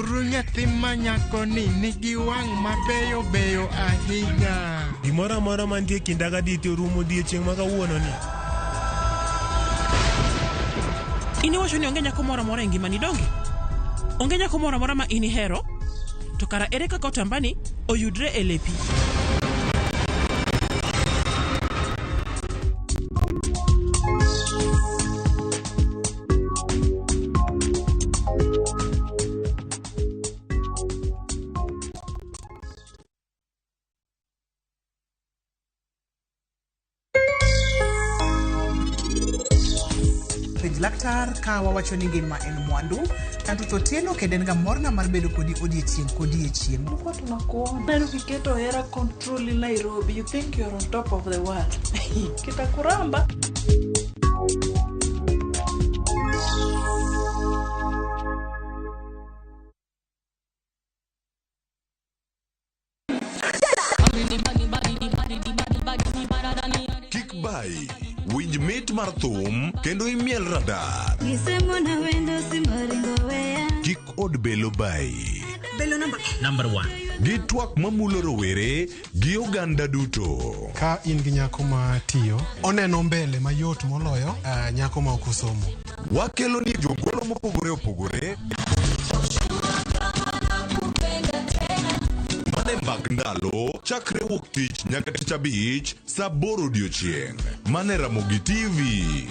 Neuru nyathi ma nyakoni nigi wang' mabeyo beyo ahinya. Gimoro amora mantie e kinda ga Diti orumo odiechieng' ma kawuononi. In iwacho ni onge nyako moro amora e ngimani donge? Onge nyako moro amora ma in ihero? To kara ere kaka otambani oyudre e lepi? Penj laktar ka wawacho ni ngima en mwandu. Anto to Otieno kendo en ga morna mar bedo kodi odiechieng' kodiechieng'. Tulikuwa tunakuona yani ukiketo hera control in Nairobi you think you're on top of the world kitakuramba. Kik bayi, winj mit mar thum kendo imiel radar. Kik od belo bayi. Belo namba Number one. Gi twak mamulo rowere gi oganda duto. Ka in gi nyako ma tiyo, oneno mbele mayot moloyo nyako ma ok osomo. Wakelo ni jogolo mopogore opogore mane mbak ndalo chakre wuok tich nyaka tich abich saa aboro odiochieng' mane Ramogi TV.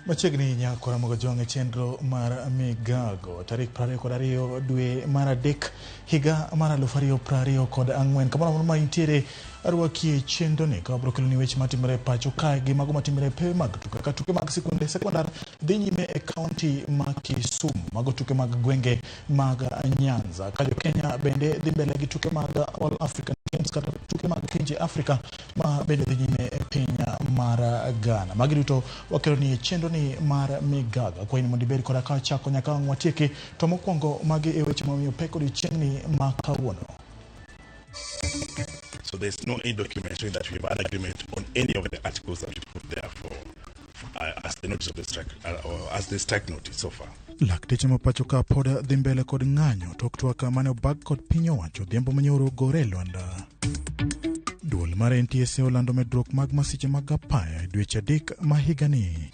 Machiegni nyako Ramogi Ojwang' e chenro mar Migago tarik 22 dwe mar adek higa mar 2024. Kamoro amora ma intiere arwaki e chenro ni ka wabiro keloni weche matimore e pacho kae gi mago matimore e pewe mag tuke ka tuke mag sikunde sekondar dhi nyime e kaunti ma Kisumu, mago tuke mag gwenge mag Nyanza ka jo Kenya bende dhi mbele gi tuke mag All African Games kata tuke mag pinje Afrika ma bende dhi nyime e piny mar Ghana. Magi duto wakelo ni e chenro ni mar Migaga. Kwayi ni mondo ibed koda ka wachako nyaka wang' watieki. To mokwongo magi e weche mamiyo pek odiochieng'ni ma kawuono. So there's no any document showing that we have an agreement on any of the articles that we put there for as the notice of the strike, or as the strike notice so far. Lakteche ma pacho ka pod dhi mbele kod ng'anyo tok twak mane obag kod piny owacho odhiambo manyoro gore e lwanda. Duol mar NTSA olando medruok mag masiche mag apaya e dweche adek ma higani.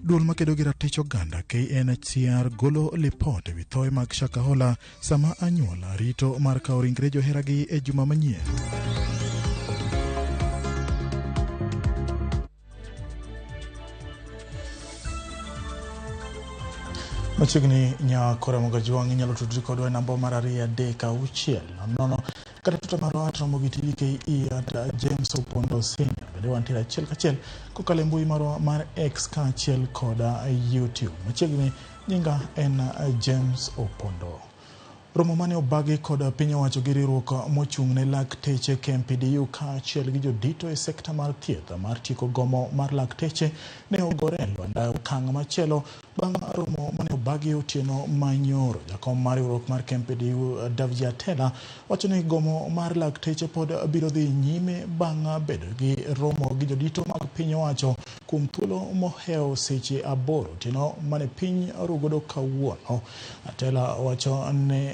Duol makedo gi ratich oganda KNHCR golo lipot ewi thoe mag Shakahola sama anyuola rito mar kawo ringre joheragi e juma manyien. Machiegni nyakora Mogajwang' inyalo tudri kodwa e namba mar 236 00 kata tuta marwa at Ramogi TV KE at James Opondo Senior. Bende wantiere achiel kachiel kokalo e mbui marwa mar X kaachiel koda YouTube. Machiegni nyinga en James Opondo. Romo mane obagi kod piny owacho gi riwruok mochung' ne lakteche KMPDU kaachiel gi jodito e sekta mar thieth mar tieko gomo mar lakteche ne ogore e lwanda okang' machielo bang' romo mane obagi otieno manyoro. Jakom mar riwruok mar KMPDU Davji Atela wacho ni gomo mar lakteche pod biro dhi nyime bang' bedo gi romo gi jodito mag piny owacho kuom thuolo mohewo seche 8 otieno mane piny orugodo kawuono. Atela wacho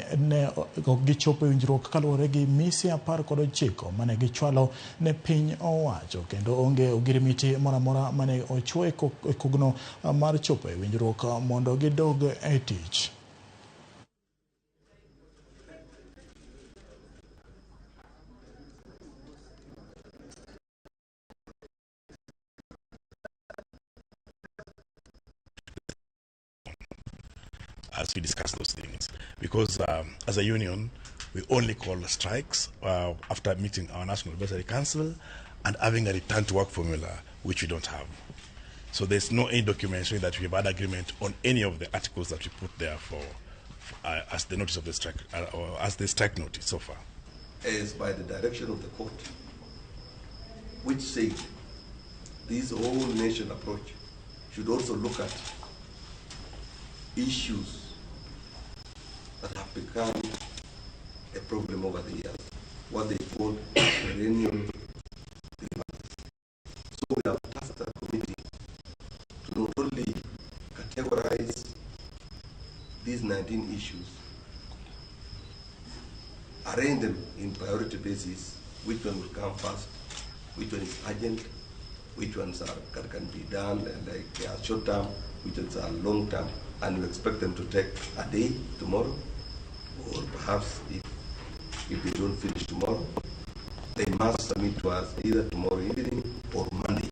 ne ok gichopo e winjruok kaluwore gi mise 19 mane gichwalo ne piny owacho kendo onge ogirimiti moro amora mane ochwo e kogno mar chopo e winjruok mondo gidog e tich. As we discuss those things, because as a union, we only call strikes after meeting our National Advisory Council and having a return to work formula, which we don't have. So there's no any document showing that we have had agreement on any of the articles that we put there for as the notice of the strike, or as the strike notice so far. As by the direction of the court, which said this whole nation approach should also look at issues that have become a problem over the years, what they call perennial grievances. So we have tasked a committee to not only categorize these 19 issues, arrange them in priority basis, which one will come first, which one is urgent, which ones are, can be done, and like they are short term, which ones are long term, and we expect them to take a day tomorrow, or perhaps if they don't finish tomorrow, they must submit to us either tomorrow evening or Monday.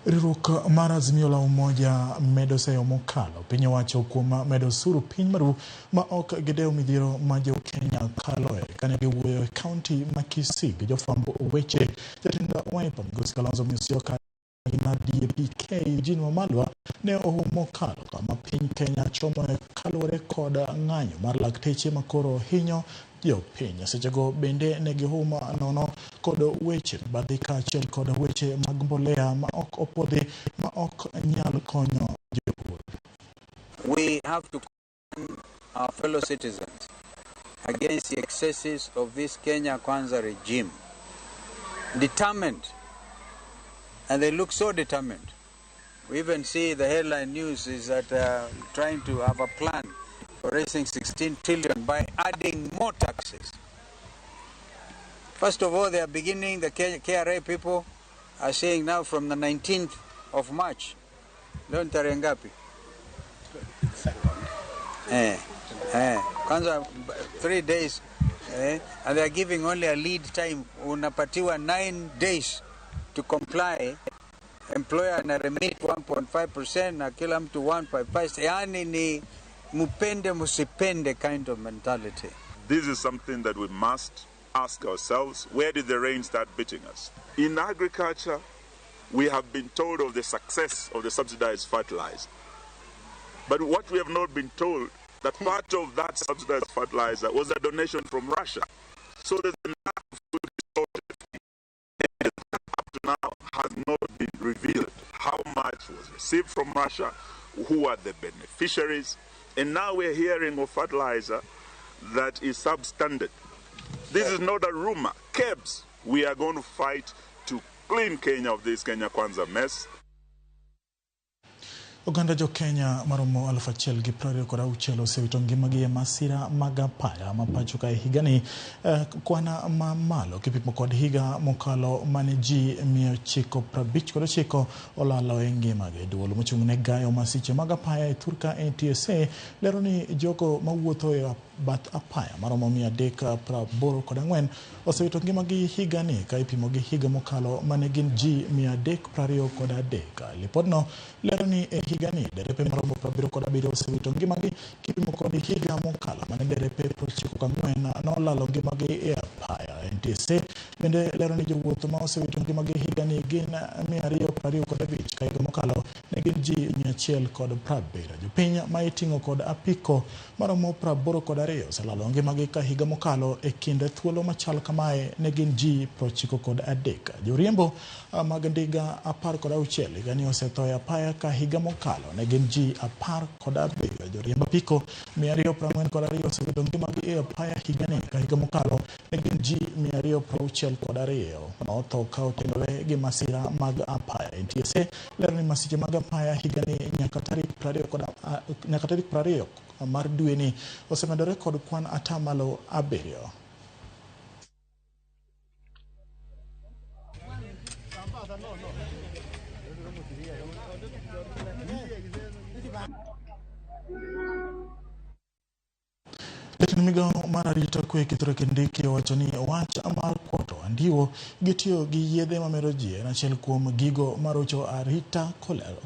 Riwruok mar Azimio la Umoja medo seyo mokalo piny owacho kuom medo osuru piny maru ma ok gidewo midhiero ma jo Kenya kaloe. Kane giwuoyo e kaunti ma Kisii gi jofwamb weche, jatend Wiper Migosi Kalonzo Musyoka mar DAP-K Eugene Wamalwa ne ohumo mokalo kama piny Kenya chomo kaluwore kod ng'anyo mar lakteche makoro hinyo jopiny. Sechego bende ne gihuma nono kod weche mibadhi kaachiel kod weche mag mbolea ma ok opuodhi ma ok nyal konyo jopur. We have to warn our fellow citizens against the excesses of this Kenya Kwanza regime. Determined, and they look so determined. We even see the headline news is that trying to have a plan for raising 16 trillion by adding more taxes. First of all, they are beginning, the KRA people are saying now from the 19th of March. Leo ni tarehe ngapi? Kwanza 3 days, and they are giving only a lead time. Unapatiwa 9 days to comply. Employer na remit 1.5% na kila mtu 1.5. Yani ni mupende musipende kind of mentality. This is something that we must ask ourselves, where did the rain start beating us? In agriculture, we have been told of the success of the subsidized fertilizer. But what we have not been told, that part of that subsidized fertilizer was a donation from Russia. So there's enough food sorted. And that up to now has not been revealed. How much was received from Russia, who are the beneficiaries, and now we're hearing of fertilizer that is substandard. This is not a rumor. KEBS, we are going to fight to clean Kenya of this Kenya Kwanza mess. Oganda jo Kenya maromo 1,026 osewito ngimagi e masira mag apaya ma pacho ka e higani, kwana mamalo kipimo kod higa mokalo mane ji 959 olalo e ngimagi. Duol mochung' ne gayo masiche mag apaya e thurka NTSA lero ni jogo mawuotho e bath apaya maromo 384 osewito ngimagi higani ka ipimo gi higa mokalo mane gin ji 323. Lipodno lero ni e higani derepe maromo 177 osewito ngimagi kipimo kod higa mokalo mane derepe 94 nolalo ngimagi e apaya. NTSA bende lero ni jowuoth ma osewito ngimagi higani gin 225 ka higa mokalo ne gin ji 170. Jopiny ma iting'o kod apiko maromo 82 oselalo ngimagi ka higa mokalo e kind thuolo machal kamae ne gin ji 93. Joriembo mag ndiga 16 higani osetho e apaya ka higa mokalo ne gin ji 17. Joriemb apiko 242 osewito ngimagi e apaya higani ka higa mokalo ne gin ji 262 ma otho ka otenore gi masira mag apaya. NTSA lero ni masiche mag apaya higani nyaka tarik 20 mar dweni osemedore kod kwan 7%. Jatend migao mar arita kwe Kithure Kindiki owacho ni wach mar kwoto andiwo gi tiyo gi yedhe mamero ji en achiel kuom gigo marocho arita,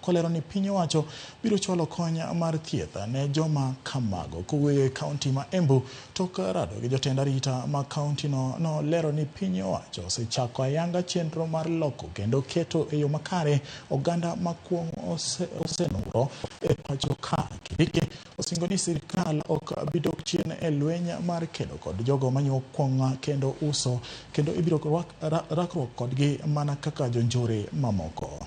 kolero ni piny owacho biro chwalo kony mar thieth ne joma kamago. Kowuoyo e kaunti ma Embu tok rado gi jotend arita ma kaunti no, nolero ni piny owacho osechako ayanga chenro mar loko kendo keto e yo makare oganda ma kuong' osenuro e pacho ka. Kindiki osingo ni sirikal ok bi dok chien e lweny mar kedo kod jogo manyuo kuong' kendo uso, kendo ibiro rakruok kodgi mana kaka jonjore mamoko.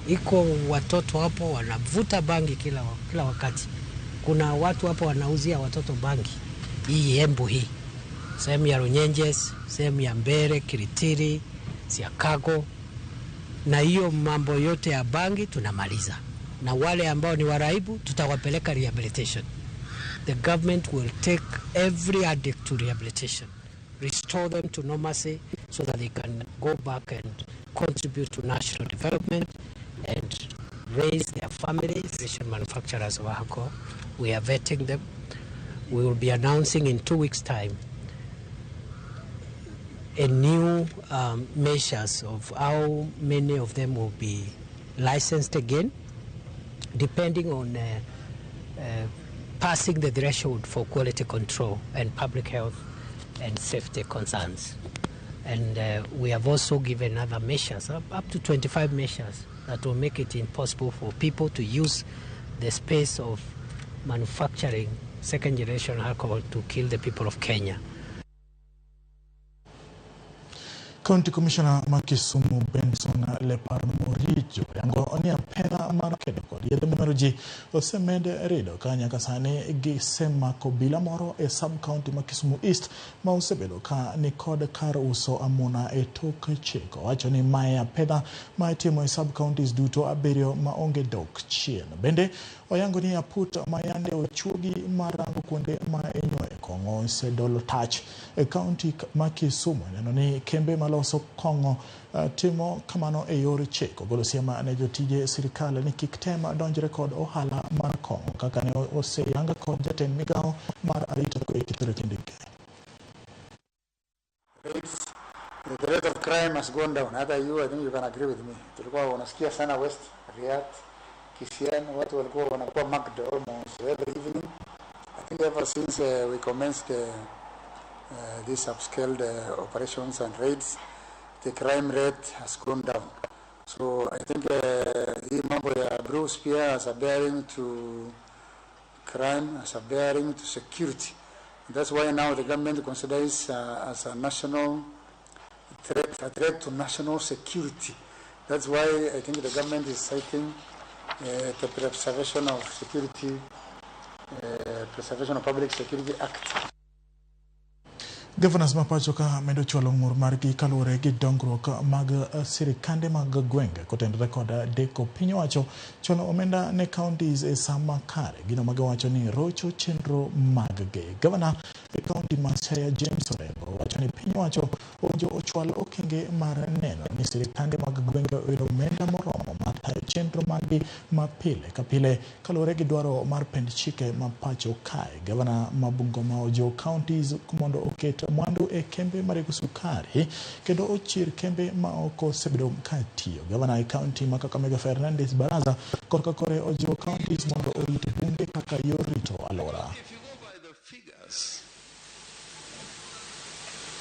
Iko watoto hapo wanavuta bangi kila wakati. Kuna watu hapo wanauzia watoto bangi. Hii Embu hii. Sehemu ya Runyenjes, sehemu ya Mbere, Kiritiri, Siakago. Na hiyo mambo yote ya bangi tunamaliza. Na wale ambao ni waraibu tutawapeleka rehabilitation. The government will take every addict to rehabilitation, restore them to normalcy so that they can go back and contribute to national development and raise their families. Manufacturers of alcohol, we are vetting them. We will be announcing in 2 weeks' time a new measures of how many of them will be licensed again, depending on passing the threshold for quality control and public health and safety concerns. And we have also given other measures, up to 25 measures, that will make it impossible for people to use the space of manufacturing second generation alcohol to kill the people of Kenya. County Commissioner ma Kisumu Benson Lepar Morijo yango ni apedha mar kedo kod yedhe mamero ji osemed rido ka nyaka sani gisemako bila moro e sub county ma Kisumu East ma osebedo ka ni kod kar uso amuna e tok chik. Owacho ni mae apedha ma itimo e sub counties duto 7 ma onge dok chien. Bende oyango ni aput ma yande ochuogi mar rango kuonde ma inyoe kong'o osedolo tach e county ma Kisumu. Neno ni kembe maloso kong'o timo kamano e yor chik. Ogolo siem ne jotije sirikal ni kik tem donjre kod ohala mar kong'o kaka ne oseyang kod jatend migao mar arita kwe Kithure Kindiki. The rate of crime has gone down. Hata you, I think you can agree with me. Tulikuwa unasikia sana West, Riyadh, Kisian, watu walikuwa wanakuwa mugged almost every evening. I think ever since we commenced these upscaled operations and raids, the crime rate has gone down. So I think hii mambo ya Bruce pia has a bearing to crime, has a bearing to security. And that's why now the government considers as a national threat, a threat to national security. That's why I think the government is citing the Preservation of Security, Preservation of Public Security Act. Governors ma pacho ka medo chwalo ng'ur margi kaluwore gi dongruok mag sirikande mag gwenge kotenore kod deko piny owacho chwalo omenda ne counties e sama kare. Gino magiwacho ni rocho chenro mag gi. Governor e county ma Siaya James Orengo wacho ni piny owacho owinjo ochwal okenge mar neno ni sirikande mag gwenge oyudo omenda moromo mar tayo chenro maggi ma pile ka pile kaluwore gi dwaro mar pend chike ma pacho kae. Gavana ma Bungoma ojiwo counties mondo oket mwandu e kembe marego sukari kendo ochir kembe ma ok osebedo ka tiyo. Gavana e county ma Kakamega Fernandes Baraza korka kore ojiwo counties mondo orit bunge kaka yor rito alwora.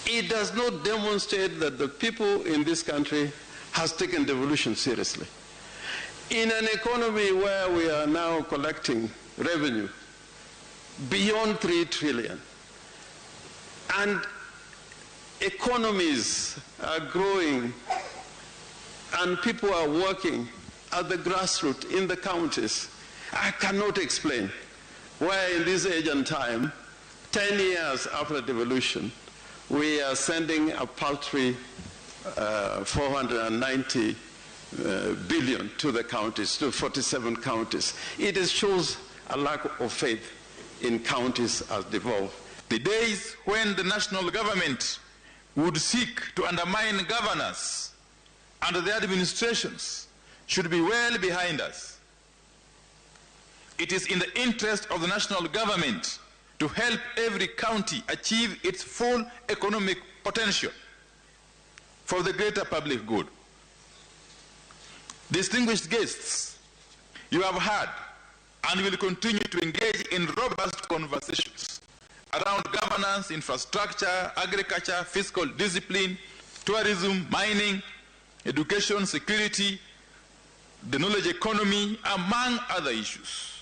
It does not demonstrate that the people in this country has taken devolution seriously. In an economy where we are now collecting revenue beyond 3 trillion, and economies are growing and people are working at the grassroots in the counties, I cannot explain why in this age and time, 10 years after devolution, we are sending a paltry 490 billion to the counties, to 47 counties. It shows a lack of faith in counties as devolved. The days when the national government would seek to undermine governors and their administrations should be well behind us. It is in the interest of the national government to help every county achieve its full economic potential for the greater public good. Distinguished guests, you have had and will continue to engage in robust conversations around governance, infrastructure, agriculture, fiscal discipline, tourism, mining, education, security, the knowledge economy, among other issues.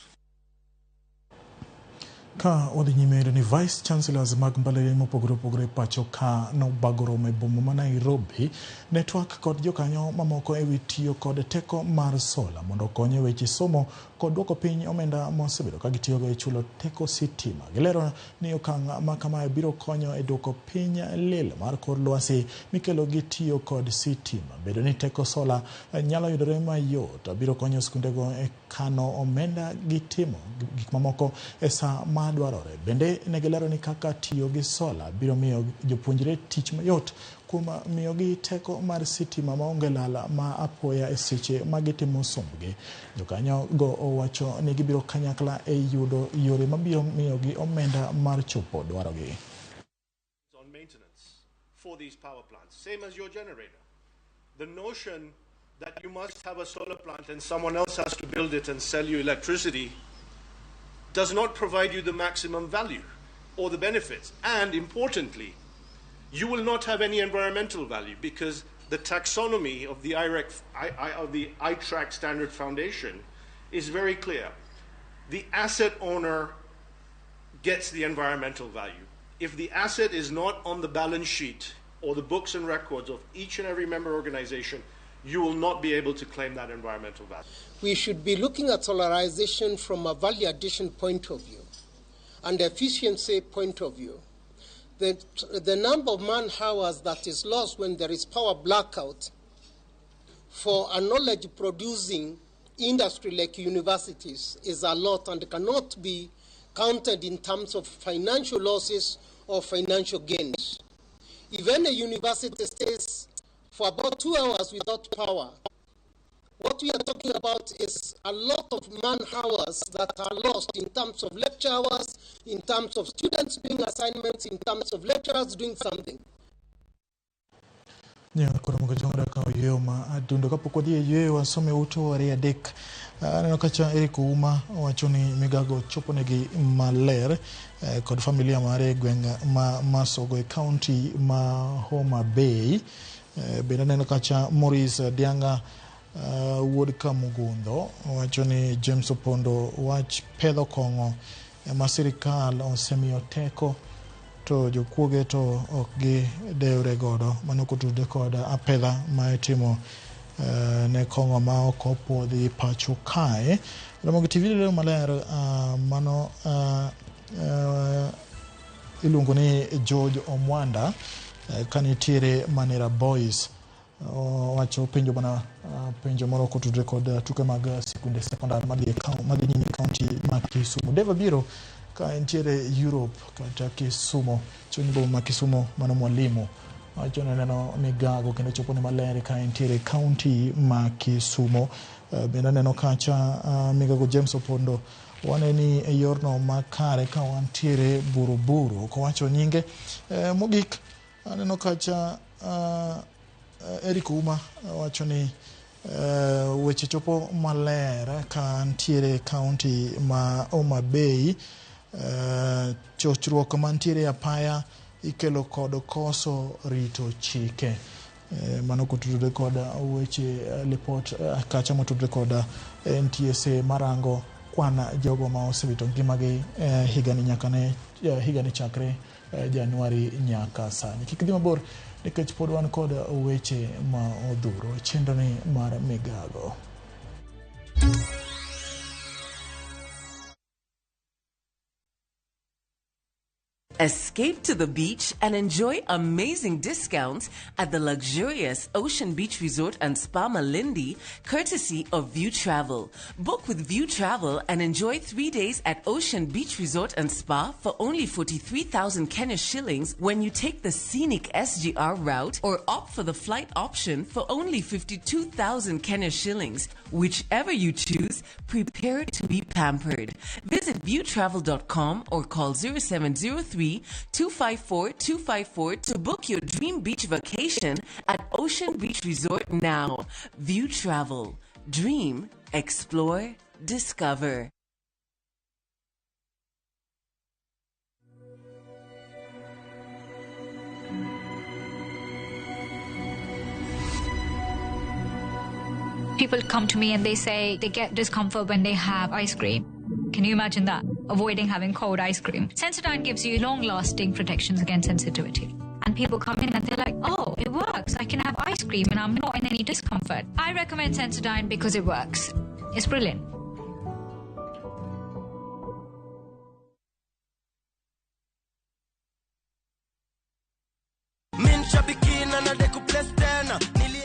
Ka wadhi nyime yudo ni Vice Chancellors mag mbalariany mopogore opogore pacho ka nobago romo e boma ma Nairobi ne twak kod jokanyo mamoko e wi tiyo kod teko mar sola mondo okony e weche somo kod duoko piny omenda mosebedo ka gitiyogo e chulo teko sitima. Gilero ni okang' ma kamae biro konyo e duoko piny lil mar kor lwasi mikelo gi tiyo kod sitima. Bedo ni teko sola nyalo yudore mayot biro konyo skundego e kano omenda gi timo gik mamoko e sa ma dwarore. Bende negilero ni kaka tiyo gi sola biro miyo jopuonjre tich mayot kuom miyogi teko mar sitima maonge lal ma apoya e seche ma gitimo sombgi. Jokanyo go owacho ni gibiro kanyakla e yudo yore mabiro miyogi omenda mar chopo dwarogi. On maintenance for these power plants, same as your generator. The notion that you must have a solar plant and someone else has to build it and sell you electricity does not provide you the maximum value or the benefits. And importantly, you will not have any environmental value because the taxonomy of the ITRAC Standard Foundation is very clear. The asset owner gets the environmental value. If the asset is not on the balance sheet or the books and records of each and every member organization, you will not be able to claim that environmental value. We should be looking at solarization from a value addition point of view and efficiency point of view. The number of man hours that is lost when there is power blackout for a knowledge producing industry like universities is a lot and cannot be counted in terms of financial losses or financial gains. If any university stays for about 2 hours without power, what we are talking about is a lot of man hours that are lost in terms of lecture hours, in terms of students doing assignments, in terms of lecturers doing something. Koro moko ka oyweyo ma adundo kapok wadhi e yweyo wasome ute ariyo adek. Aneno kacha Eric Ouma owacho ni migago choponegi maler kod familia mare e gweng' ma Masogo e county ma Homa Bay. Bende aneno kacha Maurice Dianga wuod Kamugundho owacho ni James Opondo wach pedho kong'o ema sirikal osemiyo teko to jokuoge to ok gidewre godo. Mano kotudore kod apedha ma itimo ne kong'o ma ok opuodhi pacho kae. Ramogi TV lero maler mano iluongo ni George Omwanda kanitiere Manera Boys. Owacho penjo mana penjo moro kotudore kod tuke mag sikunde sekondar madhi nyime e kaunti ma Kisumu. Deva biro ka entiere Europe kata Kisumu, chuny boma ma Kisumu mano mwalimu Wacho ni neno migago kendo chopo ni maler ka entiere kaunti ma Kisumo. Bende aneno kacha migago James Opondo waneni e yorno makare ka wantiere Buruburu. Ok owacho nyinge. Mogik aneno kacha Eric Uma wacho ni weche chopo maler ka ntiere kaunti ma Homa Bay. Chochruok mantiere apaya ikelo kod koso rito chike. Mano kotudore kod weche lipot kacha motudore kod NTSA marango kwan jogo ma osewito ngimagi higani nyaka ne higani chakre Januari nyaka sani. Kik dhi mabor nikech pod wan kod weche ma odhuro chenro ni mar migago. Escape to the beach and enjoy amazing discounts at the luxurious Ocean Beach Resort and Spa Malindi, courtesy of View Travel. Book with View Travel and enjoy 3 days at Ocean Beach Resort and Spa for only 43,000 Kenya shillings when you take the scenic SGR route or opt for the flight option for only 52,000 Kenya shillings. Whichever you choose, prepare to be pampered. Visit viewtravel.com or call 0703 254 254 to book your dream beach vacation at Ocean Beach Resort now. View Travel. Dream, explore, discover. People come to me and they say they get discomfort when they have ice cream. Can you imagine that? Avoiding having cold ice cream. Sensodyne gives you long-lasting protections against sensitivity. And people come in and they're like, oh, it works. I can have ice cream and I'm not in any discomfort. I recommend Sensodyne because it works. It's brilliant.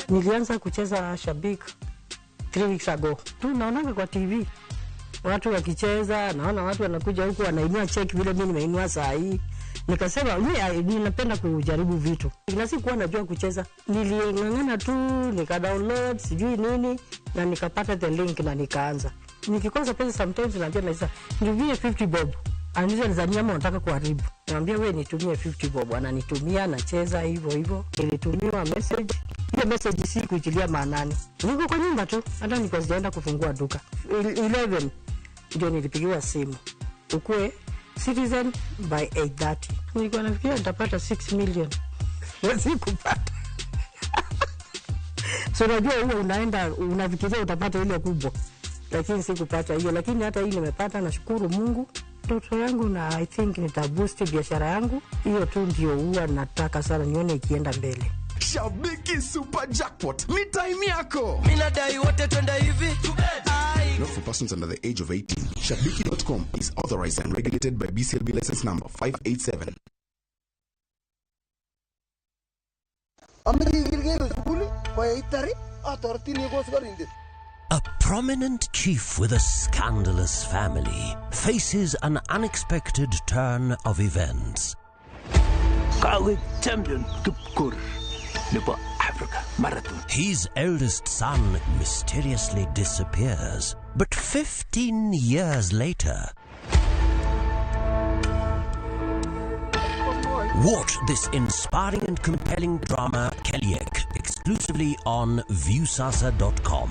Nilianza kucheza Shabik 3 weeks ago. Tu naonanga kwa TV. Watu wakicheza, naona watu wanakuja huku wanainua check vile mimi nimeinua saa hii. Nikasema mimi ninapenda kujaribu vitu. Na sikuwa najua kucheza. Niling'ang'ana tu, nika download sijui nini na nikapata the link na nikaanza. Nikikosa pesa sometimes naambia naisa, nitumie 50 bob. Ananiuliza nizania ama unataka kuharibu. Naambia wewe nitumie 50 bob. Ananitumia, nacheza hivyo hivyo. Nilitumiwa message. Ile message si kuitilia maanani. Niko kwa nyumba tu, hata nilikuwa sijaenda kufungua duka. 11 ndio nilipigiwa simu. Ukue Citizen by 8:30. Nilikuwa nafikiria nitapata 6 million. Sikupata. So unajua huwa unaenda unafikiria utapata ile kubwa. Lakini sikupata hiyo, lakini hata hii nimepata, nashukuru Mungu. Ndoto yangu na I think nitaboost biashara yangu. Hiyo tu ndio huwa nataka sana nione ikienda mbele. Shabiki Super Jackpot ni time yako. Mimi nadai wote twende hivi. Not for persons under the age of 18. Shabiki.com is authorized and regulated by BCLB license number 587. A prominent chief with a scandalous family faces an unexpected turn of events. Champion Africa Marathon. His eldest son mysteriously disappears, but 15 years later, watch this inspiring and compelling drama, Kelyek, exclusively on Viusasa.com.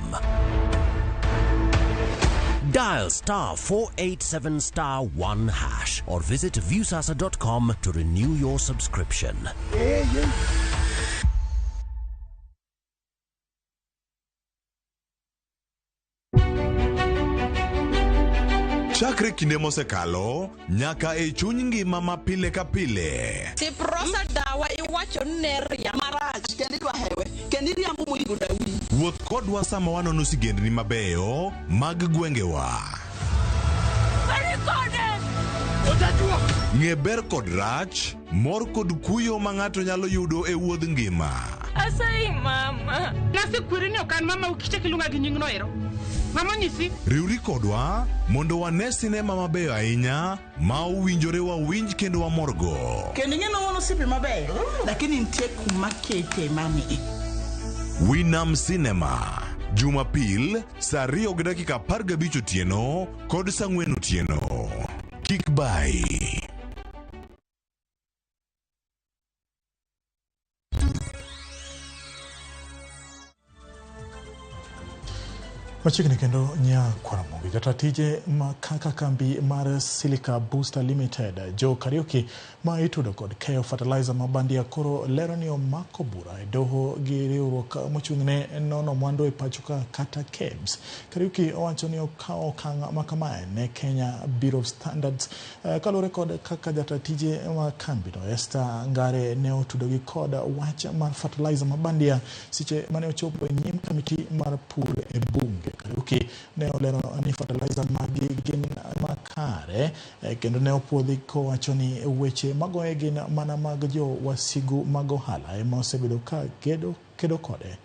Dial star 487 star 1 hash or visit Viusasa.com to renew your subscription. Chakre kinde mosekalo nyaka e chuny ngima ma pile ka pile. Siprosa dawa iwacho ni ria marach kendo idwa hewe kendo iriambo moingo dawi. Wuoth kodwa sama wanono sigendni mabeyo mag gwengewa. Ng'e ber kod rach, mor kod kuyo ma ng'ato nyalo yudo e wuodh ngima. Asayi mama. Nasekweri ni ok an mama ukichak iluonga gi nyingno ero. Ng'ama nyisi? Riwri kodwa mondo wane sinema mabeyo ahinya ma owinjore wawinj kendo wamorgo. Kendo ing'e ni wan osiepe mabeyo, lakini nitie kuma kete mani. Winam Cinema Jumapil saa 2:15 otieno kod saa 4 otieno. Kik bai. Machiegni kendo Nyakwaramogi, jata tije ma kaka kambi mar Silica Booster Limited, Joe Kariuki, ma itudo kod keyo fertilizer ma bandia koro lero ni omako bura e doho gi riwruok mochung'ne nono mwandu e pacho ka kata KEBS. Kariuki owacho ni okawo okang' ma kamae ne Kenya Bureau of Standards kaluwore kod kaka jata tije ma kambino Esther Ngare ne otudogi kod wach mar fertilizer ma bandia seche mane ochopo e nyim kamiti mar pur e bunge. Kariuki ne olero ni fertilizer magi gin makare kendo ne opuodhi kowacho ni weche magoye gin mana mag jo wasigu mag ohala ema osebedo ka kedo kode.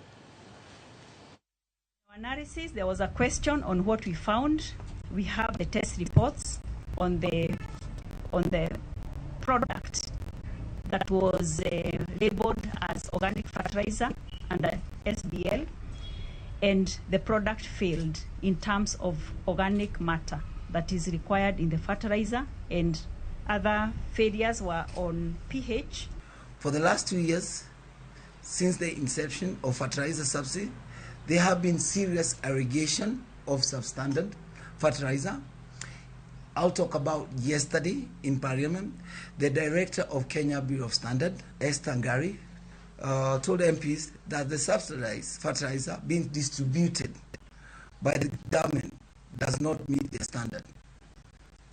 Analysis, there was a question on what we found. We have the test reports on the product that was labeled as organic fertilizer under SBL, and the product failed in terms of organic matter that is required in the fertilizer, and other failures were on pH. For the last 2 years, since the inception of fertilizer subsidy, there have been serious irrigation of substandard fertilizer. I'll talk about yesterday in Parliament, the director of Kenya Bureau of Standard, Esther Ngari, told MPs that the subsidized fertilizer being distributed by the government does not meet the standard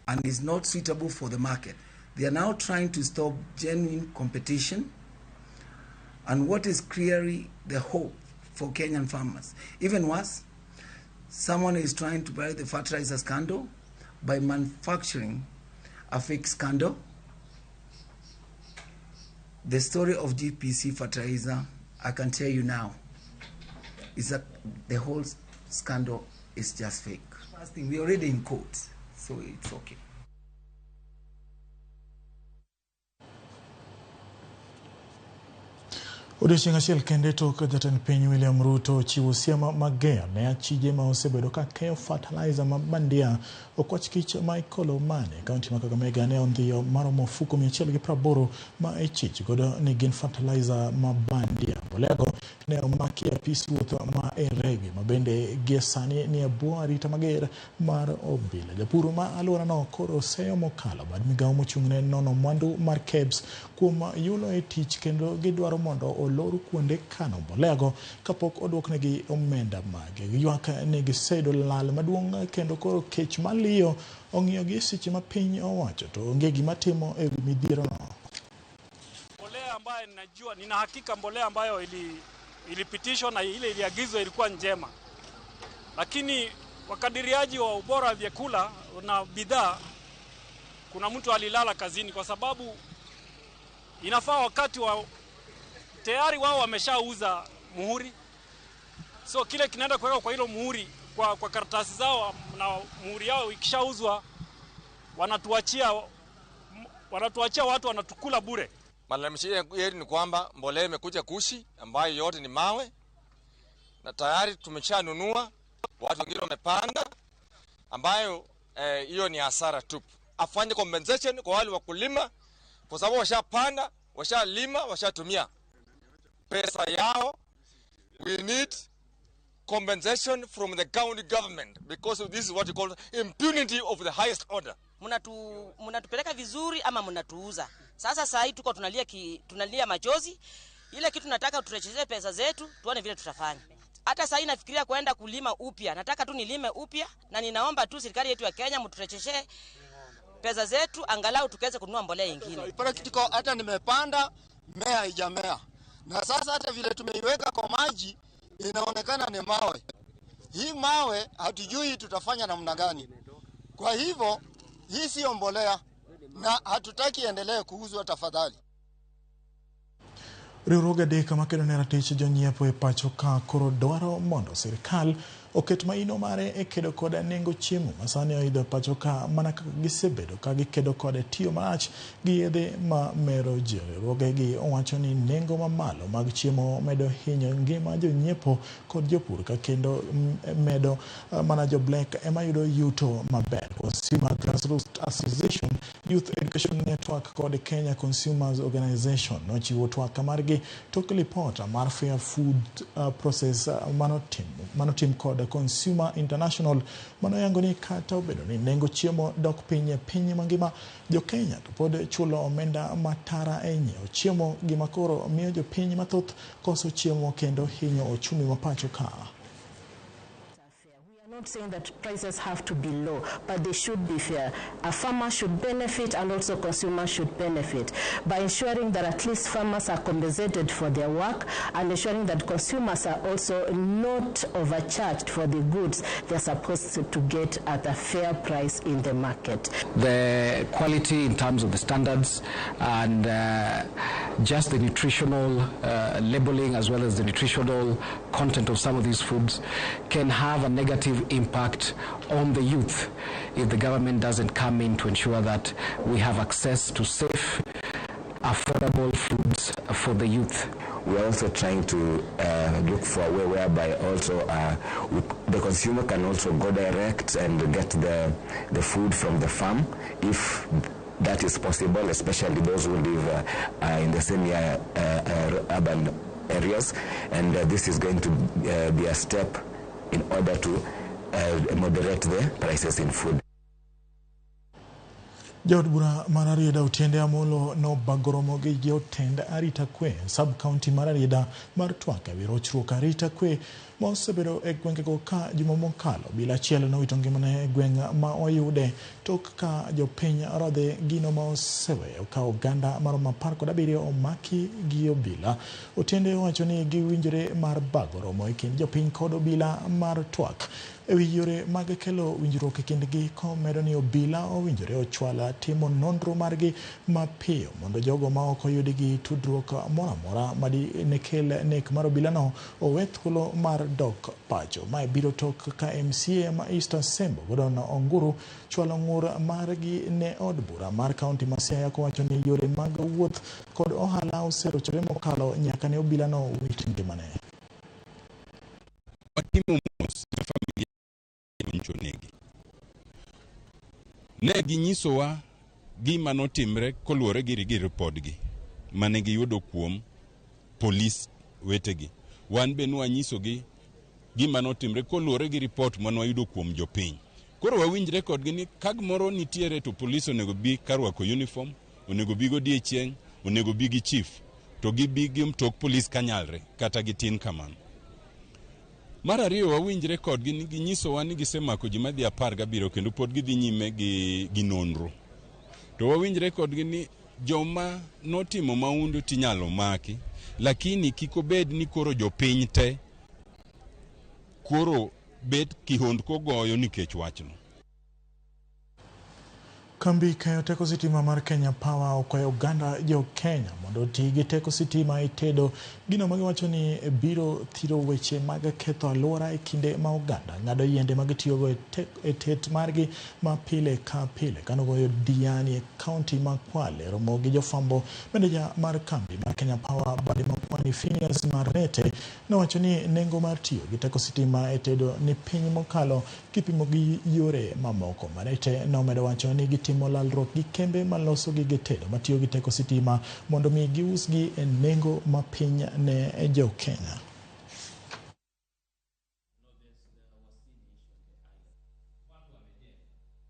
and is not suitable for the market. They are now trying to stop genuine competition and what is clearly the hope for Kenyan farmers. Even worse, someone is trying to bury the fertilizer scandal by manufacturing a fake scandal. The story of GPC fertilizer, I can tell you now, is that the whole scandal is just fake. First thing, we're already in court, so it's okay. Odiochieng' achiel kende tok jatend piny William Ruto chiwo siem mager ne achije ma osebedo ka keyo fertilizer ma bandia. Okwach kich Michael Omane e kaunti ma Kakamega ne ondhiyo maromo ofuko 180 ma ichich godo ni gin fertilizer ma bandia. Mbolea-go ne omaki e apis ruoth ma Eregi ma bende gie sani ni e bwo arita mager mar obila. Japur ma alworano koro seyo mokalo bad migawo mochung'ne nono mwandu mar KEBS kuom yulo e tich kendo gidwaro mondo olor kuonde kano mbolea-go kapok oduoknegi omenda mage. Giywak ni giseyudo lal maduong' kendo koro kech maliyo ong'iyogi seche ma piny owacho to onge gima timo e wi midhierono. Mbolea ambayo ninajua, nina hakika mbolea ambayo ilipitishwa na ile iliagizwa ilikuwa njema, lakini wakadiriaji wa ubora wa vyakula na bidhaa, kuna mtu alilala kazini, kwa sababu inafaa wakati wa tayari wao wameshauza muhuri, so kile kinaenda kuweka kwa hilo muhuri kwa karatasi zao na muhuri yao ikishauzwa, wanatuachia watu wanatukula bure. Malalamishi yetu ni kwamba mbolea imekuja kushi ambayo yote ni mawe na tayari tumeshanunua, watu wengine wamepanda, ambayo hiyo ni hasara tupu. Afanye compensation kwa wale wakulima, kwa sababu washapanda, washalima, washatumia pesa yao. We need compensation from the county government because this is what you call impunity of the highest order. Mnatupeleka vizuri ama mnatuuza? Sasa saa hii tuko tunalia machozi. Ile kitu nataka turejeshee pesa zetu, tuone vile tutafanya. Hata saa hii nafikiria kwenda kulima upya. Nataka tu nilime upya na ninaomba tu serikali yetu ya Kenya mturejeshee pesa zetu angalau tukaweze kununua mbolea nyingine. Practical hata nimepanda mea haijamea. Na sasa hata vile tumeiweka kwa maji inaonekana ni mawe. Hii mawe hatujui tutafanya namna gani. Kwa hivyo hii sio mbolea na hatutaki endelee kuuzwa, tafadhali. Riwruoge adek makedo ne ratich jonyiepo e pacho ka koro dwaro mondo sirikal oket maino mare e kedo kod nengo chiemo masani oidho pacho ka mana kaka gisebedo ka gikedo kod tiyo marach gi yedhe ma mero ji. Riwruogegi owacho ni nengo mamalo mag chiemo medo hinyo ngima jonyiepo kod jopur ka kendo medo mana jo Black ema yudo yuto maber. Consumer Grassroots Association, Youth Education Network kod Kenya Consumers Organization nochiwo twak margi tok lipot mar Fair Food Process manotim kod Consumer International manoyango ni kata obedo ni nengo chiemo dok piny e piny mangima, jo Kenya to pod chulo omenda matara e nyiewo chiemo, gima koro miyo jopiny mathoth koso chiemo kendo hinyo ochumi ma pacho ka. Not saying that prices have to be low, but they should be fair. A farmer should benefit and also consumers should benefit by ensuring that at least farmers are compensated for their work and ensuring that consumers are also not overcharged for the goods they're supposed to get at a fair price in the market. The quality in terms of the standards and just the nutritional labeling as well as the nutritional content of some of these foods can have a negative impact on the youth if the government doesn't come in to ensure that we have access to safe, affordable foods for the youth. We are also trying to look for a way whereby also the consumer can also go direct and get the food from the farm if that is possible, especially those who live in the semi-urban areas. And this is going to be a step in order to moderate the prices in food. Jaod bura mar Rarieda Otiende Amolo nobago romo gi jotend arita kwe sub county mar Rarieda mar twak ewi rochruok arita kwe ma osebedo e gwengego ka juma mokalo bila achiel nowito ngimane e gweng' ma oyude tok ka jopiny rodhe gino ma oseweyo ka oganda maromo 17 omaki gi obila. Otiende owacho ni giwinjore mar bago romo e kind jopiny kod obila mar twak ewi yore mag kelo winjruok e kindgi, komedo ni obila owinjore ochwal timo nonro margi mapiyo mondo jogo ma ok oyudi gi tudruok moro amora madinekel nek mar obilano owe thuolo mar dok pacho. Mae biro tok ka MCA ma East Asembo Gordon Onguru chwalo ng'ur margi ne od bura mar kaunti ma Siaya kowacho ni yore mag wuoth kod ohala oserochore mokalo nyaka ne obilano wit ngimane. Watimo mos ne familia nonegi. Ne ginyisowa gima notimre koluwore gi ripodgi mane giyudo kuom polis wetegi. Wan be nwanyisogi gima notimre koluwore gi ripot mane wayudo kuom jopiny. Koro wawinjre kodgi ni ka gimoro nitiere to polis onego bi karwako uniform, onego bi godiechieng', onego bi gi chief, to gibi gi mtok polis kanyalre kata gitin kamano. Mar ariyo wawinjre kodgi ni ginyisowa ni gisemako ji madhi 17 kendo pod gidhi nyime gi nonro. To wawinjre kodgi ni joma notimo maundu tinyalo maki, lakini kik obed ni koro jopiny te koro bet kihondko goyo nikech wachno. Kambi kayo teko sitima mar Kenya Power okwayo oganda jo Kenya mondo oti gi teko sitima e tedo, gino magiwacho ni biro thiro weche mag ketho alwora e kinde ma oganda ng'ado yiende magitiyogo e tet margi ma pile ka pile. Kanogoyo Diani e kaunti ma Kwale romo gi jofwambo, meneja mar kambi mar Kenya Power bade ma Pwani Phineas Marete nowacho ni nengo mar tiyo gi teko sitima e tedo ni piny mokalo kipimo gi yore mamoko. Marete nomedo wacho ni gitimo lalruok gi kembe maloso gige tedo matiyo gi teko sitima mondo mi giusgi e nengo mapiny ne jo Kenya.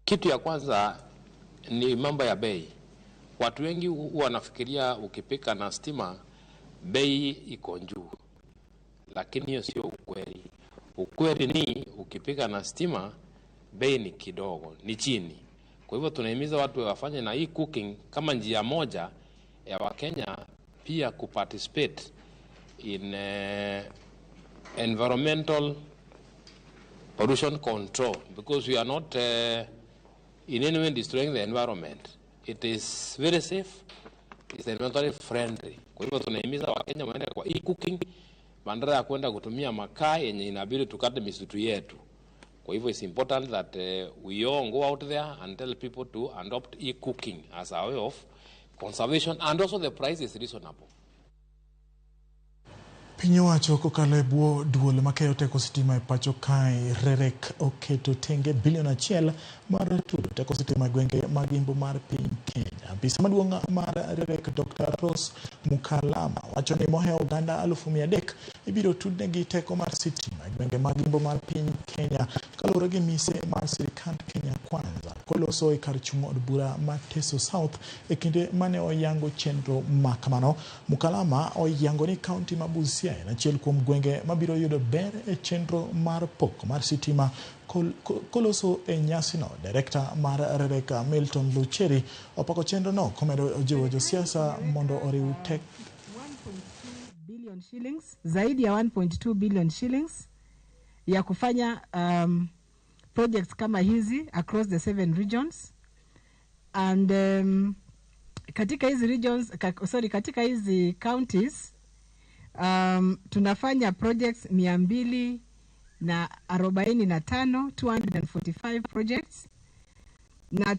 Kitu ya kwanza ni mambo ya bei. Watu wengi huwa wanafikiria ukipika na stima bei iko juu, lakini hiyo sio ukweli. Ukweli ni ukipika na stima bei ni kidogo, ni chini. Kwa hivyo tunahimiza watu wafanye na hii cooking kama njia moja ya Wakenya pia kuparticipate in environmental pollution control, because we are not in any way destroying the environment. It is very safe, it's environmentally friendly. Kwa hivyo tunahimiza Wakenya waende kwa e-cooking Badala ya kwenda kutumia makaa yenye inabidi tukate misitu yetu. Kwa hivyo it's important that we all go out there and tell people to adopt e-cooking as a way of conservation, and also the price is reasonable. Piny owacho kokalo e bwo duol makeyo teko sitima e pacho kae, REREC oketo tenge bilion 1 mar tudo teko sitima e gwenge mag imbo mar piny Kenya. Apisa maduong' mar REREC Dr. Rose Mukalama wacho ni mohewo oganda 300,000 ibiro tudnegi teko mar sitima e gwenge mag imbo mar piny Kenya kaluwore gi mise mar sirikand Kenya Kwanza koloso e kar chung' od bura ma Teso South e kinde mane oyango chenro ma kamano. Mukalama oyango ni kaunti ma Busia en achiel kuom gwenge mabiro yudo ber e chenro mar pok mar sitima. Koloso e nyasino, direkta mar REREC Milton Lucheri opako chenro no komedo jiwo josiasa mondo oriw tek 1.2 billion shillings, zaidi ya 1.2 billion shillings ya kufanya projects kama hizi across the 7 regions and katika hizi regions, sorry, katika hizi counties tunafanya projects 245, 245 projects, na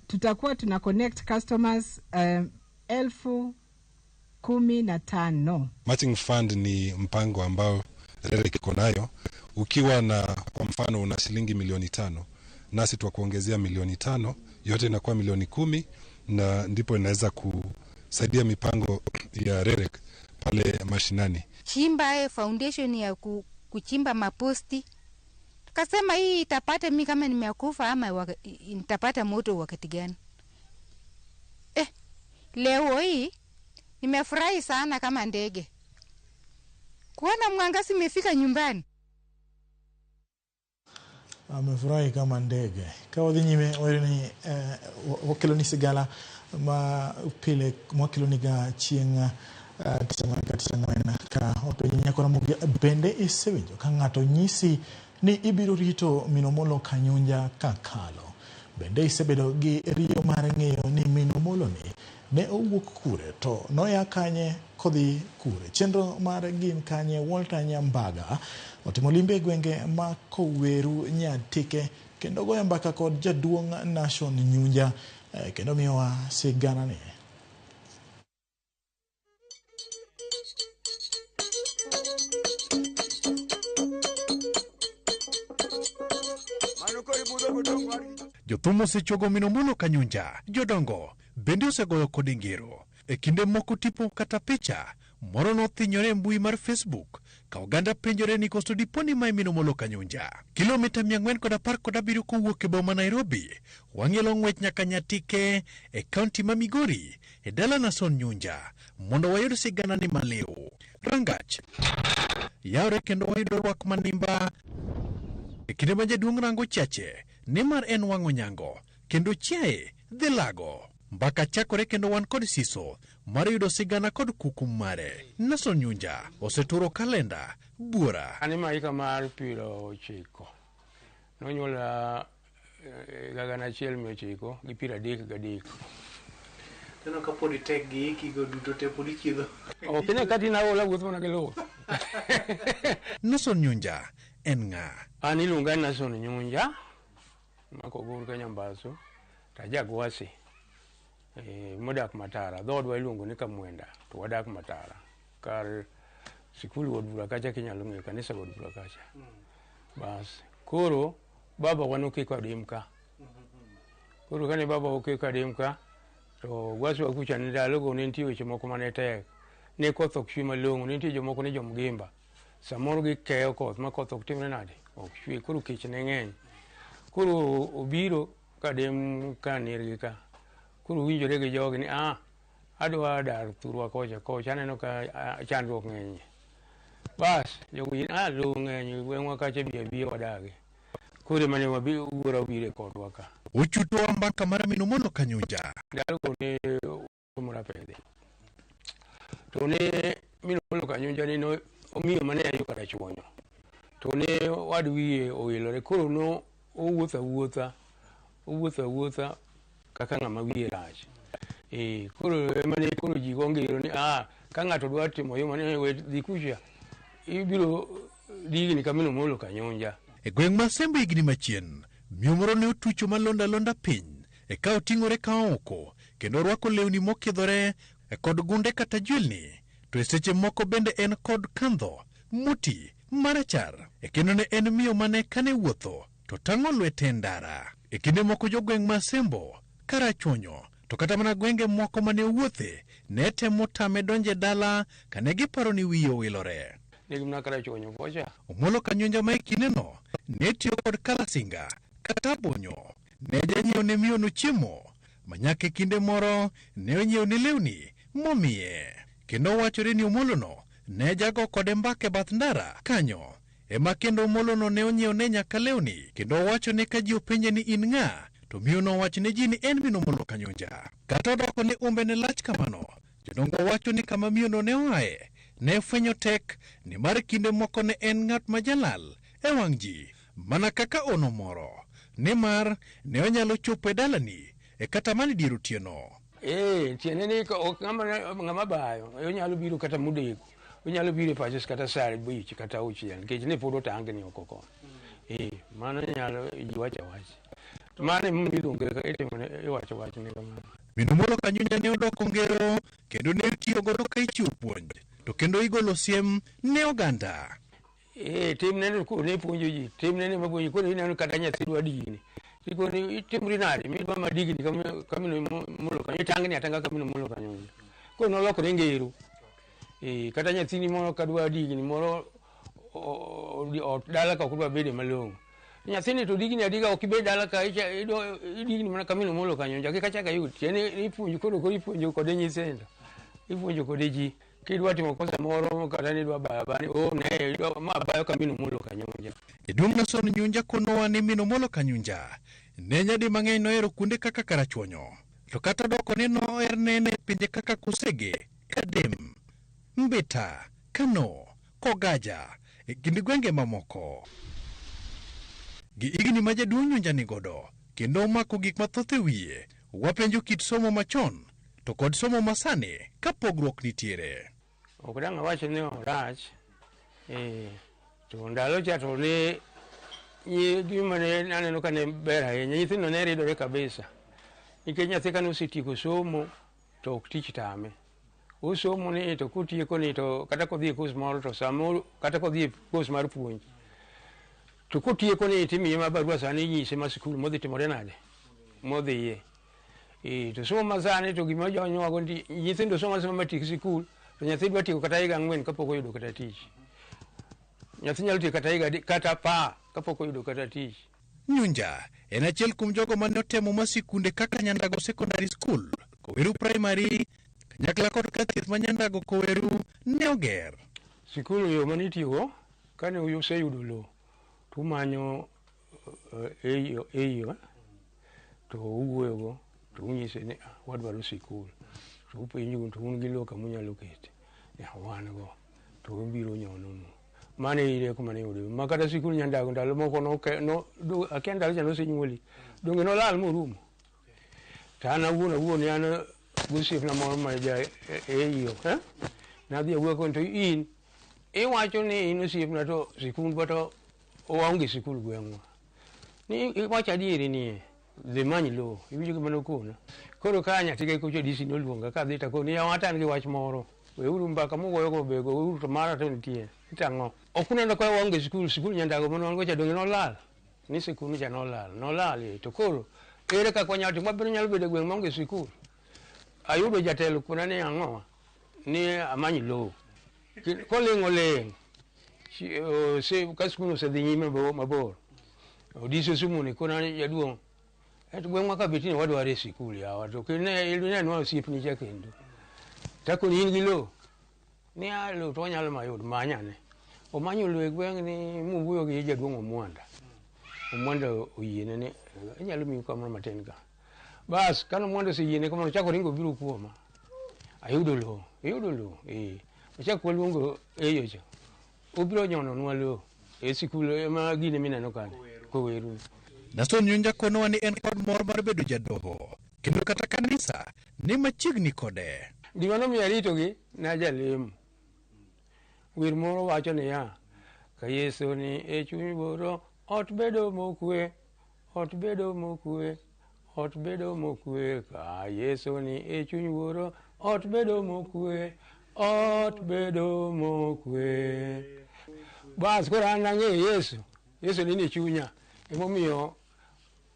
tutakuwa tuna connect customers 15,000. Matching fund ni mpango ambao REREC iko nayo. Ukiwa na kwa mfano una shilingi milioni 5, nasi twakuongezea milioni 5, yote inakuwa milioni 10, na ndipo inaweza kusaidia mipango ya REREC pale mashinani. Chimba foundation ya kuchimba maposti. Tukasema hii itapata mimi kama nimekufa ama nitapata moto wakati gani? Leo hii nimefurahi sana kama ndege kuona mwangaza imefika nyumbani. Amefurahi kama ndege. Ka wadhi nyime wayudo ni wakeloni sigala ma pile mwakeloni ga chieng' tich ang'wen ka tich ang'wen ka wapenji nyakora Ramogi, bende isewinjo ka ng'ato nyisi ni ibiro rito Min Omolo Kanyunja kakalo? Bende isebedo gi riyo mar ng'eyo ni Min Omolo ni ne owuok kure to noya kanye kodhi kure? Chenro mar Gin Kanye Walter Nyambaga otimo limbe e gwenge ma Koweru Nyatike kendo goyo mbaka kod jaduong' Nashon Nyunja kendo miyowa sigana ni. Jothum osechuogo Min Omolo Kanyunja, jodongo bende osegoyo kode ngero. E kinde moko tipo kata picha moro nothinyore e mbui mar Facebook ka oganda penjore ni koso dipo ni mae Min Omolo Kanyunja. Kilomita 417 kowuok e boma Nairobi, wang'ielo ng'wech nyaka Nyatike e kaunti ma Migori e dala Nason Nyunja mondo wayud sigana ni maliw. Rangach yawre kendo wayudo rwak manimba e kinde ma jaduong' rango chache nimar en wang'o nyango kendo chiaye dhi lago. Mbaka chakore kendo wan kod siso mar yudo sigana kod kuku mare. Nason Nyunja oseturo kalenda buora. An ema hika mar 90. Nonyuola 1933. Neno ka pod itek gi hiki go duto te pod ichiedho. Ok ine kata in aola wuotho mana gi luth. Nason Nyunja en ng'a? An iluonga ni Nason Nyunja mako gor ka Nyambaso to ajagwasi modak Matara. Dhoodwa iluongo ni Kamwenda to wadak Matara. Kar sikul od bura kacha kinyalo ng'eyo kanisa od bura kacha. Bas koro baba wa nokiko adim ka. Koro kane baba okiko adim ka to gwasi wa kucha ne ndalogo ne nitie weche moko mane tek. Ne koth ok chwe malong'o, ne nitie jomoko ne jomgimba. Samoro gikeyo koth ma koth ok timre nade? Ok chwe, koro kech ne ng'eny. Koro obiro kadem ka nirgi ka. Koro winjore gi jogi ni adwa dar thurwa kocha kocha aneno ka chandruok ng'eny. Bas jogo yie lowo ng'eny gweng'wa kacha bi abiya wadagi. Koro ema ne wuora obiro e kodwa ka. Ochutowa mbaka mar Min Omolo Kanyunja. Ndalogo ne Murapedhi. To ne Min Omolo Kanyunja ni no omiyo mane ayo Karachuonyo. To ne wad wiye owilore koro no owuotho awuotha kaka ng'ama wiye rach. Koro ema ne koro ji go ngero ni Ka ng'ato dwa timo yo mane we dhi kucha, ibiro digni ka min Omolo Kanyonja. E gweng' ma Sembo higni machien, miyo moro ne otucho malonda alonda piny e ka oting'ore ka oko kendo orwako lewni mokidhore kod gunde kata jwelni to e seche moko bende en kod kandho moti marachar e kendo ne en miyo mane kane wuotho to tang'o lwete e ndara. E kinde moko jogweng' ma Sembo, Karachuonyo to kata mana gwenge moko mane owuothe ne temo tame donjo e dala kane giparo ni wiye owilore. Ne gimna Karachuonyo kocha. Omolo Kanyonja ma e kindeno ne tiyo kod kalasinga kata bonyo ne janyiewo ne miyono chiemo ma nyaka e kinde moro ne onyiewo ne lewni momiye. Kendo wachore ni Omolono ne jago kode mbaka e bath ndara kanyo ema kendo Omolono ne onyiewo ne nyaka lewni kendo owacho ni ka ji openje ni in ng'a to miyono owacho ne ji ni en min Omolo Kanyonja. Kata odoko ni umbe ne lach kamano, jodongo wacho ni kama miyono ne oaye ne fwenyo tek nimar kinde moko ne en ng'at ma jalal e wang' ji mana kaka ono moro nimar ne onyalo chopo e dalani e kata mana e dier otieno. Ee, tiende ni ok ng'ama bayo, onyalo biro kata modeko, onyalo biro e pacho kata saa 5 kata 6 nikech ne pod otangni oko kono. Ee, mano nyalo ji wacho awacha. Mano emomiyo iluonge itimone iwacho wachne kamano. Min Omolo Kanyonja ne odoko ngero kendo ne itiyo godo ka ichiwo puonj to kendo igolo siem ne oganda. Ee, timne no ne puonjo ji, timne ne mapuonjo koro ineno kata nyathi dwa digni. Tikoni itimri nade midwa ma digni ka min Omolo Kanyonja, itangni atanga ka min Omolo Kanyonja. Koro nolokore ngero. Ee, kata nyathini moro kadwa digni moro ot dala ka ok odwa bede malong'o. Nyathini to digni adiga ok ibed dala ka idigni mana ka min Omolo Kanyonja kik achak ayud. Tiende ipuonjo koro ipuonjo kode nyithindo. Ipuonjo kode ji. Kidwa timo kosa moro kata ni idwa bayo abaya, oh ne idwa ma bayo ka min Omolo Kanyonja. Jaduong' Nason Nyunja konowa ni min Omolo Kanyonja ne nyadi mang'eny nohero kuonde kaka Karachuonyo to kata doko ni noher nene e pinje kaka Kosege, Kadem, Mbita, Kano, Kogaja e kind gwenge mamoko. Gi higni ma jaduong' Nyunja nigodo kendo omako gik mathoth e wiye, wapenjo kit somo machon to kod somo masani ka pogruok nitiere. Ok dang' awach ni orach, to ndalo cha to ne gima ne aneno ka ne ber ahinya, nyithindo ne ridore kabisa. Nikech nyathi kane osetieko somo to ok tich tame. Osomo ni to kotieko ni to kata kodhi e kos moro to samoro kata kodhi e kos mar puonj. To kotieko ni timiye ma barua sani inyise ma sikul modhi timore nade? Modhiye. To somo masani to gima jonyowago ni nyithindo somo asoma matiek sikul to nyathi dwa tieko kata higa 4 kapok oyudo kata tich. Nyathi nyalo tieko kata higa kata 10 kapok oyudo kata tich. Nyunja en achiel kuom jogo mane otemo ma sikunde kaka Nyandago Secondary School, Koweru Primary, kanyakla kod kar thieth ma Nyandago Koweru ne oger. Sikul yo mane itiyogo kane useyudo lowo to umanyo eyo to uwuoyogo to unyise ni wadwaro sikul to upenjo to un gi lowo kama unyalo kete wan go to ubiro nyononu. Mano e rieko mane iyudo ma kata sikul Nyandago ndalo moko akia ndalo cha nosenyuoli donge nolal morumo. To an awuon awuon an gosiepna moro ma ja eyo nadhi awuoyo kode to in iwacho ni in osiepna to sikundwa to waonge sikul gweng'wa. Ni iwacho adieri nie dhi many lowo iwinjo gima nokona. Koro ka nyathige kocha DC noluonga kadhi takoni yawa ata an gi wach moro. Weuru mbaka mugoyogo be gouru to mara to nitie. Itang'o? Ok uneno ka waonge sikul, sikul Nyandago mane wan go cha donge nolal? Ni sikul cha nolal, nolal to koro ere kaka wanyalo timo? Wabiro nyalo bedo e gweng' maonge sikul. Ayudo jatelo kona ni ang'o? Ni amany lowo. Koling' oling'. Ka sikul osedhi nyime mabor. Odiso sumuni kona ni jaduong' et gweng'wa ka betini wadwaro e sikul yawa to kinenwa osiepni cha kendo. Takoni in gi lowo? Ni a lowo to wanyalo mayud, manyane. Omanyo lowo e gweng' ni mowuoyo gi jaduong' Omwanda. Omwanda oyiene ni anyalo miyi kamoro matin ka. Bas, kane Omwanda oseyiene kamano, ochako ringo obiro kuoma. Ayudo lowo, iyudo lowo, ee. Ochak waluongo eyo cha. Obiro nyononwa lowo e sikul ema gine mineno kanyo, Koweru. Nason Nyunja konowa ni en kod mor mar bedo jadoho kendo kata kanisa ni machiegni kode. Gima nomiyo aritogi najalemo. Wer moro wacho niya, ka Yesu ni e chuny wuoro, ot bedo mokwe, ot bedo mokwe, ot bedo mokwe. Ka Yesu ni e chuny wuoro, ot bedo mokwe, ot bedo mokwe. Bas koro an ang'eyo Yesu, Yesu ni chunya. Emomiyo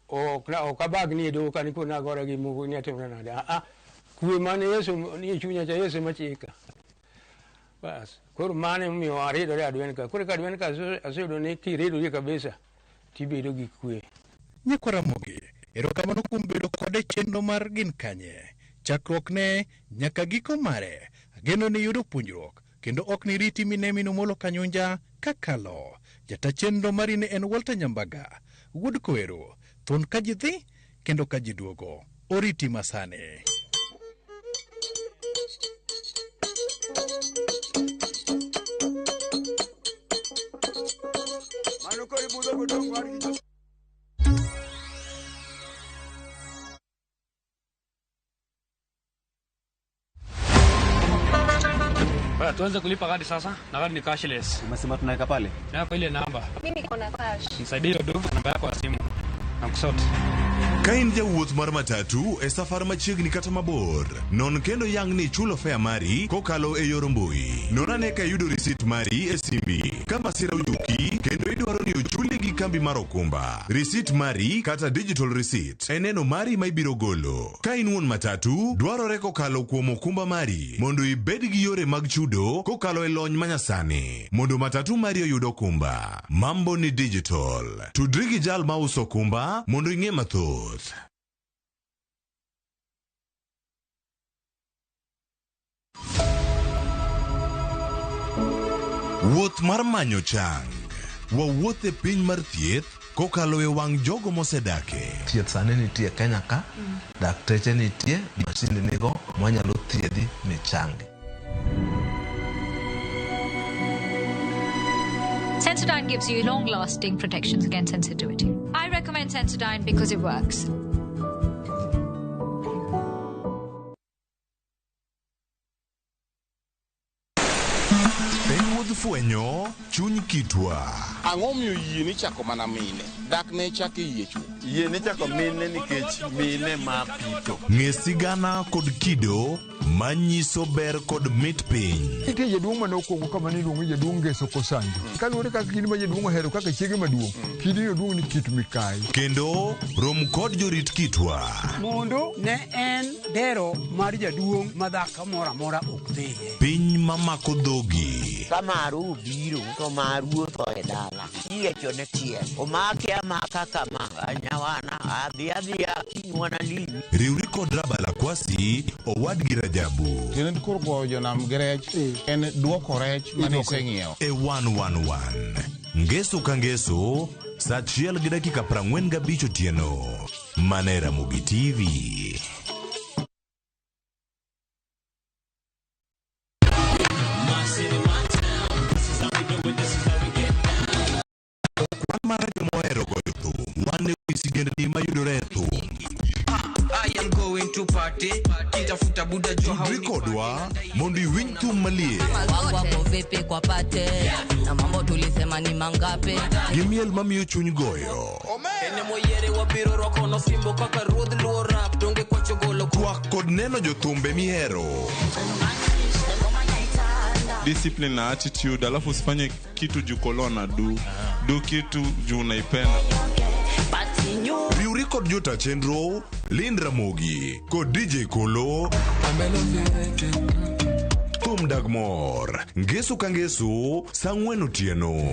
ok abagni e doho kani koro nagora gi moko ni atimora nade. Ah, kwe mane Yesu ni e chunya cha Yesu ema chika. Bas, koro mano emomiyo aridore adwen ka. Koro ka adwen ka aseyudo ni kiridori kabisa tibedo gi kwe. Nyikwa Ramogi, erokamano kuom bedo kode chenro mar Gin Kanye. Chakruok ne nyaka giko mare, ageno ni yudo puonjruok kendo ok ni riti mine Omolo Kanyunja kakalo. Jata chenro mari ne en Walter Nyambaga, wuod Koero, thuon ka ji dhi kendo ka ji duogo. Oriti masani. Mano koro ibudho godong' wargi. Bwana, tuanze kulipa kadi sasa na kadi ni cashless. Umesema tunaweka pale? Na kwa ile namba. Mimi niko na cash. Nisaidie hiyo dogo namba yako ya simu. Na kusort. Ka in jawuoth mar matatu e safar machiegni kata mabor, non kendo yang ni ichulo fare mari kokalo e yor mbui. Non ane ka iyudo risit mari e simbi. Ka masira oyuki kendo idwaro ni ochuli gi kambi mar okumba. Risit mari kata digital receipt en neno mari ma ibiro golo. Ka in wuon matatu, dwarore kokalo kuom okumba mari mondo ibed gi yore mag chudo kokalo e lony manyasani. Mondo matatu mari oyud okumba. Mambo ni digital. Tudri gi jal mauso okumba mondo ing'e mathoth. Wuoth mar manyo chang. Wawuoth e piny mar thieth kokalo e wang' jogo mosedake. Thieth sani nitie Kenya ka, dakteche nitie, masinde nigo mwanyalo thiedhi michangi. Sensodyne gives you long-lasting protections against sensitivity. I recommend Sensodyne because it works. En wuodh fwenyo chuny kitwa. Ang'o miyo yie ni chako mana mine? Dak ne chak e yie chwo. Yie ni chako mine nikech mine ma pito. Ng'e sigana kod kido manyiso ber kod mit piny. Nitie jaduong' mane okwongo kama niluongo ni jaduong' Ngeso Kosanjo. Kaluwore kaka kidi ma jaduong' ohero kaka chiege maduong', kidino duong' ni Kit Mikayi. Kendo rom kod jorit kitwa. Mondo ne en dero mar jaduong' ma dhako moro amora ok dhiye. Piny mamako dhogi. Ka maru obiro to maru otho e dala. Iyiechone tiel. Omake amaka kama anyawana adhi adhiya kiny wanalimi. Riwri kod Rabala Kwasi owadgi Rajabu. Tiende koro goyo jonam gi rech en duoko rech mane iseng'iewo. E 111. Ngeso ka ngeso, saa 1:45 otieno. Mana e Ramogi TV. Kwan mar jomohero goyo thum. Wan e wi sigendni mayudore e thum. I am going to party. Kitafuta buda jua Tudri kodwa mondo iwinj thum maliet Wangu wako vipi kwa pate na mambo tulisema ni mangapi gi miel mamiyo chuny goyo. Ene moyiere wabiro rwako nosimbo kaka ruodh luo rap donge kwacho golo Twak kod neno jothumbe mihero. Discipline na attitude, alafu usifanye kitu juu kolona du kitu juu unaipenda. Riwri kod jota chenro Lind Ramogi kod DJ Kolo. Thum dag mor. Ngeso ka ngeso saa 4 otieno.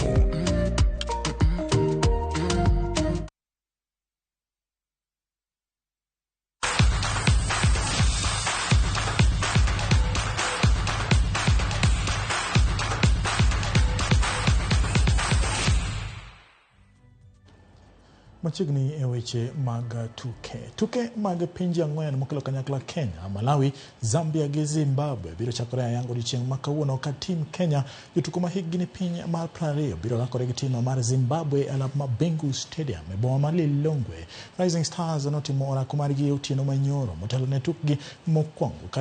Machiegni e weche mag tuke. Tuke mag pinje ang'wen mokelo kanyakla Kenya, Malawi, Zambia gi Zimbabwe biro chakore ayanga odiochieng' ma kawuono ka tim Kenya jotugo ma hikgi ni piny mar 20 biro rakore gi tim mar Zimbabwe e alap ma Bingu Stadium e boma ma Lilongwe. Rising Stars notimo orako margi otieno manyoro motelo ne tukgi mokwongo ka